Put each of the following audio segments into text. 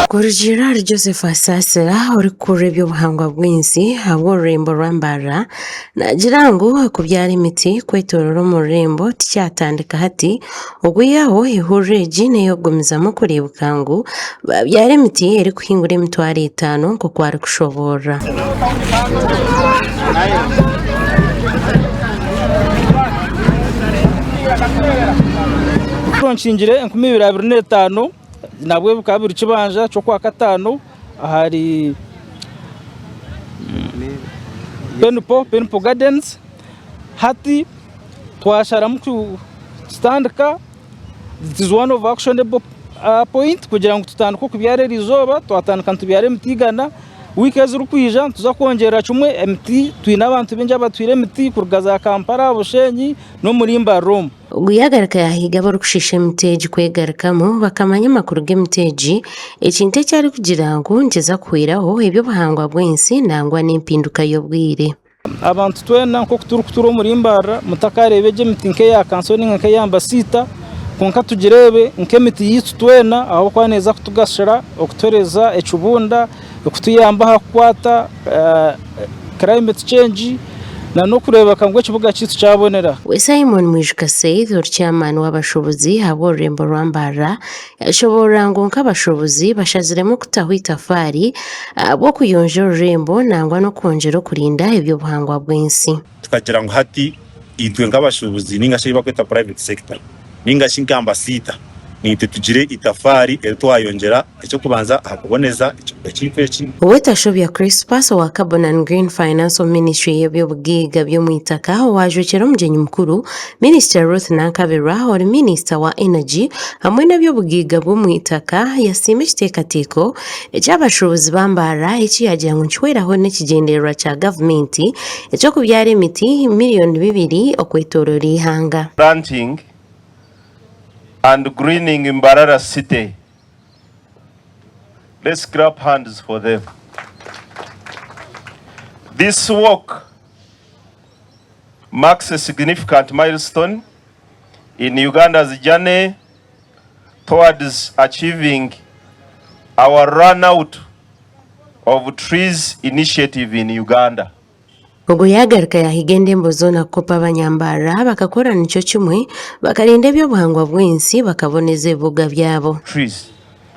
Kurugiirira ahari Joseph Asasira orikukurira eby'obuhangwa bw'ensi ahabw'orurembo rwa Mbarara naagira ngu okubyara emiti kwetoorora omu rurembo tikyatandika hati okwihaho ehururu egi n'ey'okugumizamu kureebeka ngu baabyara emiti erikuhingura emitwaro etaano nk'oku arikushoboorora. Turonkingire 2025 Nabwe bikaba biri kibanja ky'okwakataano ahari Penpo, Penpo Gardens. Hati twasharamu kutandika, it is one of actionable point kugira ngu tutandike okubyara eriizooba, twatandika nitubyara emiti igana, wiiki ezirikwija nituza kwongyerera kimwe emiti, twine abantu baingi abatwire emiti kuruga za Kampala, Bushenyi n'omuri Mbarara omu. Ogu yaagaruka yaahiga abarikushiisha emiti egi kwegarukamu bakamanya amakuru g'emiti egi, ekintu eki arikugira ngu nikiza kuhweraho eby'obuhangwa bw'ensi nangwa n'empinduka y'obwire. Abantu twena nk'oku turikutuura omuri Mbarara mutakareeba egi emiti nk'eya kanso ninga nk'eya Mbasiita kwonka tugireebe nk'emiti yaitu twena ahabw'okuba neeza kutugasira okutuheereza ekibunda, okutuyamba aha kukwata climate change n'okureebeka ngu ekibuga kyaitu kyabonera. We Simon Mwijuka Said ori chairman w'abashuubuzi ahabw'orurembo rwa Mbarara yashoboorora ngu nk'abashuubuzi bashaziremu kutaho itafaari ahabw'okuyonja orurembo nangwa n'okwongyera okurinda eby'obuhangwa bw'ensi. Tukagira ngu hati itwe nk'abashuubuzi ninga shi ei barikweta private sector ninga shi nka Mbasiita naitwe tugire itafaari eri twayongyera eky'okubanza aha kuboneza ekibuga kyaitu eki. Owetashobya Crispus owa Carbon and Green Finance omu minisiture y'eby'obugaiga by'omwitaka owaajwekyera omugyenyi mukuru, Minisita Ruth Nankabirwa ori minisita wa Energy hamwe n'eby'obugaiga bw'omwitaka yasiima ekiteekateeko eky'abashuubuzi ba Mbarara eki yaagira ngu nikihweraho n'ekigyendererwa kya gavumenti eky'okubyara emiti miriyoni bibiri okwetooroora eihanga. Planting and greening Mbarara city. Let's clap hands for them. This work marks a significant milestone in Uganda's journey towards achieving our run out of trees initiative in Uganda. Ogwo yaagaruka yaahiga endembo zoona kukopa Abanyambarara bakakora nikyo kimwe, bakarinda eby'obuhangwa bw'ensi bakaboneza ebibuga byabo. Trees.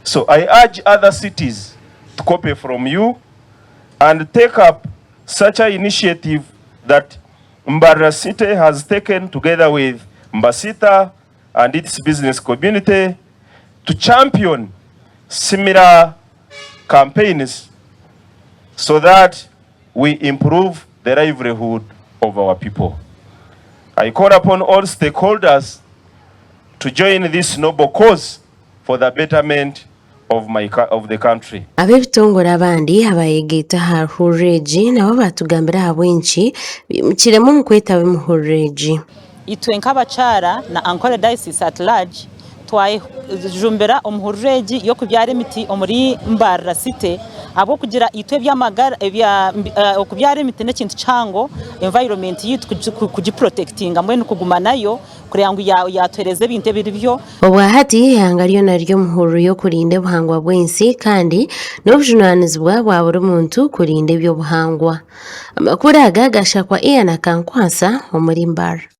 So I urge other cities to copy from you and take up such a initiative that Mbarara City has taken together with Mbasita and its business community to champion similar campaigns so that we improve the livelihood of our people. I call upon all stakeholders to join this noble cause for the betterment of, my, of the country. Ab'ebitongore abandi abayegaita aha hururu egi nabo baatugambira ahabw'enki baimukiremu omu kwetaba omu hururu egi. Itwe nk'abakyara na Ankole Diocese at large twayejumbira omu hururu egi y'okubyara emiti omuri Mbarara City ahabw'okugira itwe eby'amagara okubyara emiti n'ekintu kihango environment yaitu kugiprotectinga mbwenu kuguma nayo kureeba ngu yatuheereza ebintu ebiri byo. Obwahati eihanga ryona riri omu hururu y'okurinda obuhangwa bw'ensi kandi n'obujunaanizibwa bwa buri muntu kurinda eby'obuhangwa. Amakuru aga gashakwa Ian Akankwatsa omuri Mbarara.